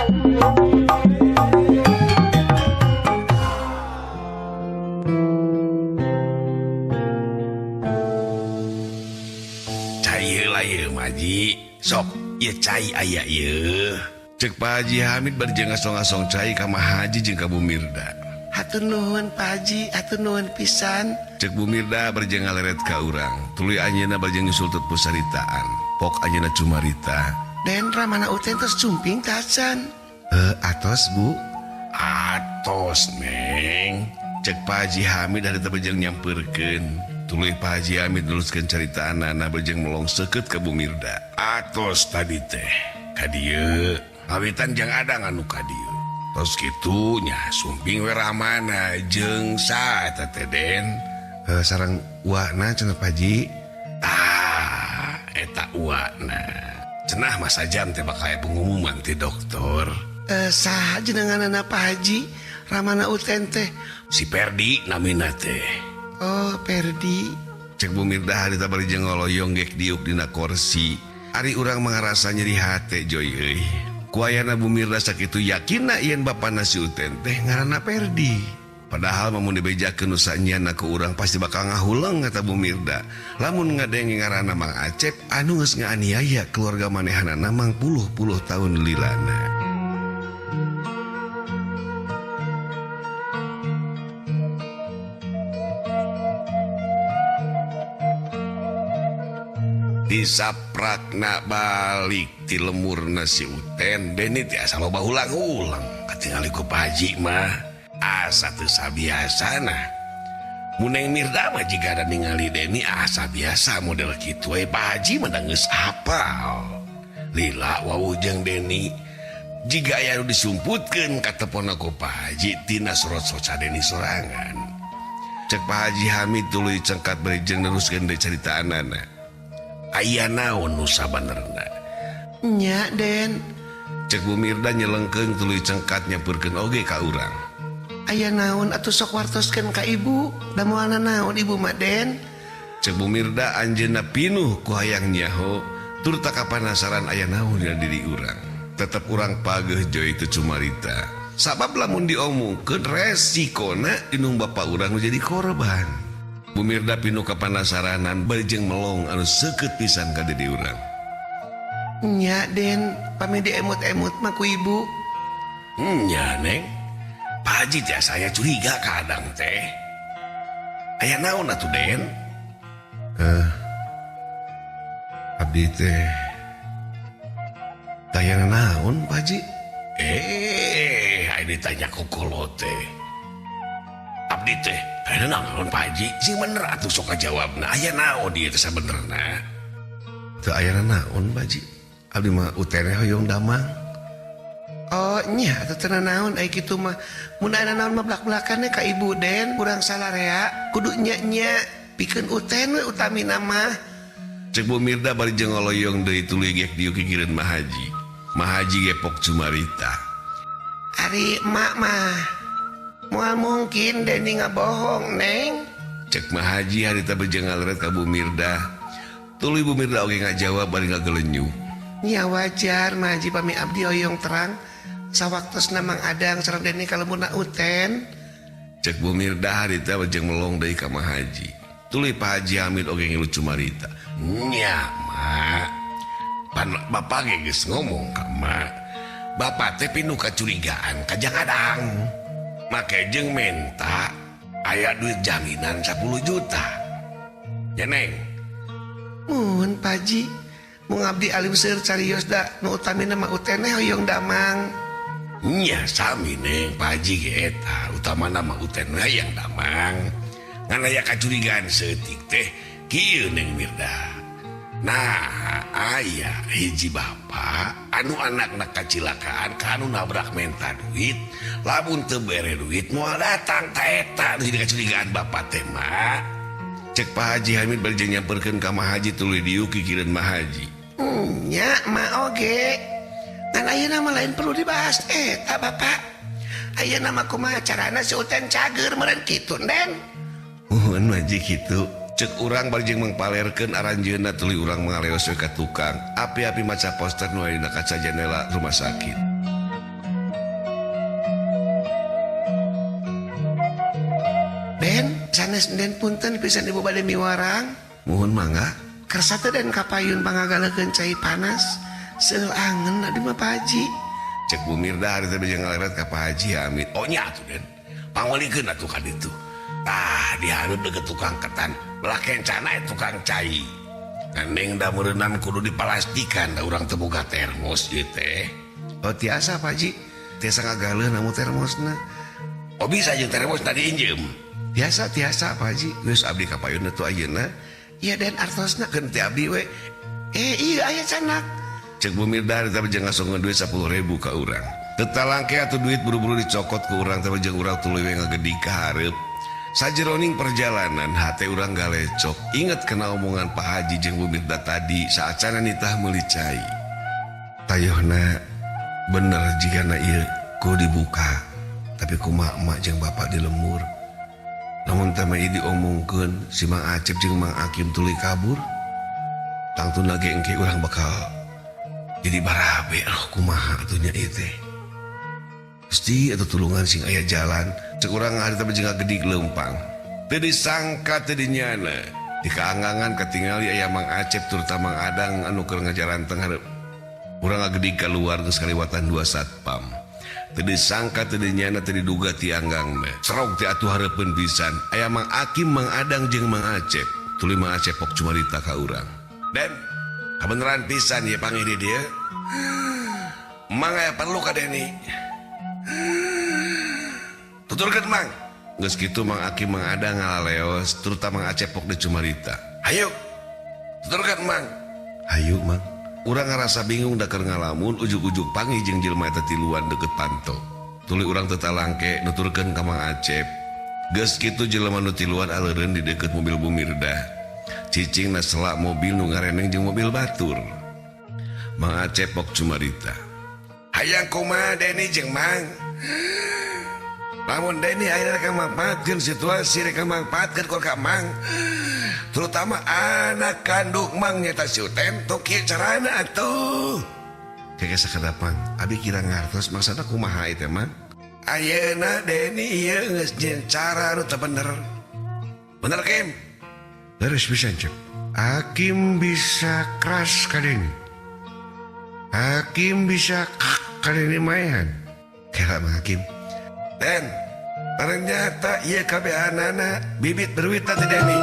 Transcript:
Cai heula ieu mah Ji. Sok ieu cai aya ieu. Cek Pak Haji Hamid bari jeung ngasong-ngasong cai ka Ma Haji jeung ka Bu Mirda. Hatur nuhun Pak Haji, hatur nuhun pisan. Cek Bu Mirda bari jeung ngaleret ka urang. Tuluy anjeunna bari jeung nyusul teu pusaritaan. Pok anjeunna cumarita. Den ramana Uten tos sumping tacan. Atos Bu. Atos Neng. Cek Pak Haji Hamid harita bari jeung nyampeurkeun. Tuluy Pak Haji Hamid neruskeun caritaanana bari jeung melong seukeut ka Bu Mirda. Atos tadi teh ka dieu. Kawitan jeung adang anu ka dieu. Tos kitu nya sumping we ramana jeung saha eta teh Den? Sareng uana cenah Pak Haji. Tah, eta uana. Cenah mah sajam teh bakal aya pengumuman ti dokter. Saha jenenganana Pak Haji? Ramana Uten teh. Si Perdi namina teh. Oh, Perdi. Cek Bu Mirda harita bari jeung ngoloyong gek diuk dina korsi. Ari urang mah ngarasa nyeri hate joy euy. Ku ayana Bu Mirda sakitu yakinna yen bapana si Uten teh ngaranna Perdi. Padahal mah mun dibejakeun nu sanyana ku urang pasti bakal ngahuleng eta Bu Mirda. Lamun ngadenge ngaranna Mang Acep anu geus ngaaniaya keluarga manehanana mang puluh-puluh tahun lilana. Disaprakna balik ti lemurna si Uten, Deni teh asa loba ulang-ulang. Katingali ku Pak Haji mah asa teu sabiasana. Mun Neng Mirda mah jiga ada ningali Deni asa biasa model kitu we. Pak Haji mah da geus hafal. Lila wawuh jeung Deni. Jiga aya nu disumputkeun katepona ku Pak Haji tina sorot soca Deni sorangan. Cek Pak Haji Hamid tuluy cengkat bari jeung neruskeun deui caritaanana. Aya naon nu sabenerna? Nya, Den. Cek Bu Mirda nyelengkeung tuluy cengkat nyampeurkeun oge ka urang. Aya naon atuh sok wartoskeun ka ibu? Da moal naon ibu mah, Den? Cek Bu Mirda anjeunna pinuh ku hayang nyaho tur tak kapanasaran aya naon dina diri urang. Tetep urang pageuh joy teu cumarita. Sabab lamun diomongkeun resikona indung bapa urang nu jadi korban. Bu Mirda pinuh kapanasaranan bari jeung melong anu seukeut pisan ka diri urang. Nya, Den, pami diemut-emut mah ku ibu. Nya, Neng. Pak Haji teh saya curiga ka Adang teh. Aya naon atuh, Den? Abdi teh taya naon, Pak Haji? Aya ditanya ku kolot teh. Abdi teh aya naon, Pak Haji? Sing bener atuh sok kajawabna. Aya naon ieu teh sabenerna? Teu aya naon, Pak Haji. Abdi mah utene hoyong damang. Oh, nya atuh teu naon ai kitu mah. Mun aya naon mah blak-blakannya ka ibu, Den, urang salarea kudu nya-nya pikeun uten we utamina mah. Cek Bu Mirda bari jeung ngoloyong deui tuluy gek diuk kikireun Ma Haji. Ma Haji gepok cumarita. Ari emak mah moal mungkin Deni ngabohong, Neng. Cek Ma Haji harita bari jeung ngaleret ka Bu Mirda. Tuluy Bu Mirda oge ngajawab bari ngagelenyu. Nya wajar Ma Haji pami abdi hoyong terang sawaktosna Mang Adang sareng Deni kalemurna Uten. Cek Bu Mirda harita bari jeung melong deui ka Ma Haji. Tuluy Pak Haji Hamid oge ngilu cumarita. Nya, Mak. Pan bapak ge geus ngomong ka Mak. Bapak teh pinuh kacurigaan ka Jang Adang. Make jeung menta aya duit jaminan 10 juta. Ya, Neng. Mun Pak Haji, mung abdi alim seueur carios da nu utamina mah Uten teh hoyong damang. Nya sami, Neng, Pak Haji ge eta utamana mah Uten hayang damang. Ngan aya kacurigaan seutik teh kieu, Neng Mirda. Nah, aya hiji bapa anu anakna kacilakaan ka anu nabrak menta duit, lamun teu bere duit moal datang ta eta nu jadi kacurigaan bapa teh mah. Cek Pak Haji Hamid bari jeung nyamperkeun ka Ma Haji tuluy diuk kikireun Ma Haji. Nya ma oge. Ngan ayeuna mah lain perlu dibahas eta Bapak. Ayeuna mah kumaha carana si Uten cager meureun kitu, Den? Muhun Ma Haji kitu. Cek urang bari jeung mangpalerkeun aranjeunna tuluy urang mangaleos we ka tukang. Api-api maca poster nu aya dina kaca jendela rumah sakit. Sanes Den punten pisan ibu bade miwarang. Muhun mangga. Kersa teh Den kapayun pangagaleukeun cai panas. Seueur angen abdi mah Pak Haji. Cek Bu Mirda hari teh jeung ngaleret ka Pak Haji Hamid. Oh nya atuh Den. Pangwalikeun atuh ka ditu. Tah dihareup deukeut tukang ketan. Belah kencana tukang cai. Neng da meureunnan kudu dipalastikan da urang teu boga termos ieu teh. Oh tiasa Pak Haji. Tiasa ngagaleuh namu termosna. Oh bisa jeung termos tadi injem. Tiasa tiasa Pak Haji. Geus abdi ka payun atuh ayeuna. Iya Den artosna keun teh abdi we. Iya aya canak. Cek Bu Mirda hari teh jeung ngasongkeun duit 10.000 ka urang. Teu talangke atuh duit buru-buru dicokot ku urang teh jeung urang tuluy we ngagedig ka hareup. Sajeroning perjalanan hate urang galecok. Inget kena omongan Pak Haji jeung Bu Mirda tadi saacana nitah meuli cai. Tayohna bener jigana ieu kudu dibuka. Tapi kumaha emak jeung bapak di lemur. Lamun teh mah ieu diomongkeun si Mang Acep jeung Mang Akim tuluy kabur. Tangtuna ge engke urang bakal jadi barabe. Aduh kumaha atuh nya ieu teh. Gusti atuh tulungan sing aya jalan. Cek urang hari teh jeung ngagedig leumpang. Teu disangka teu dinyana. Di kaanggangan katingali aya Mang Acep turta Mang Adang anu keur ngajaran teng hareup. Urang ngagedig kaluar geus kaliwatan 2 satpam. Teu disangka teu dinyana teu diduga ti anggangna. Serog ti atuh hareupeun pisan. Aya Mang Akim, Mang Adang jeung Mang Acep. Tuluy Mang Acep pok cumarita ka urang. Den, kabeneran pisan ieu panggih di dieu. Mang aya perlu ka Deni. Tuturkeun Mang. Geus kitu Mang Akim Mang Adang ngalaleos, terutama Mang Acep pok dicumarita. Hayu. Tuturkeun Mang. Hayu Mang. Urang ngarasa bingung da keur ngalamun ujug-ujug panggih jeung jelema eta tiluan deukeut panto. Tuluy urang teu talangke nuturkeun ka Mang Acep. Geus kitu jelema nu tiluan aleureun di deukeut mobil Bu Mirda. Cicingna selak mobil nu ngareneng jeung mobil batur. Mang Acep pok cumarita. Hayang kumaha Deni jeung Mang? Lamun Deni ayeuna rek mangpaatkeun situasi rek mangpaatkeun ku ka Mang. Terutama anak kandung Mang nyata si Uten tuh kieu carana atuh. Keke sakedap Mang, abi kira ngartos maksudna kumaha ieu teh Mang? Ayeuna Deni ieu geus jeung cara nu teu bener. Bener Kim? Leres pisan Cep. Hakim bisa keras ka Deni. Hakim bisa ka Deni maehan. Kela Mang Hakim. Den, ternyata ieu kabehanana bibit berwita ti Deni.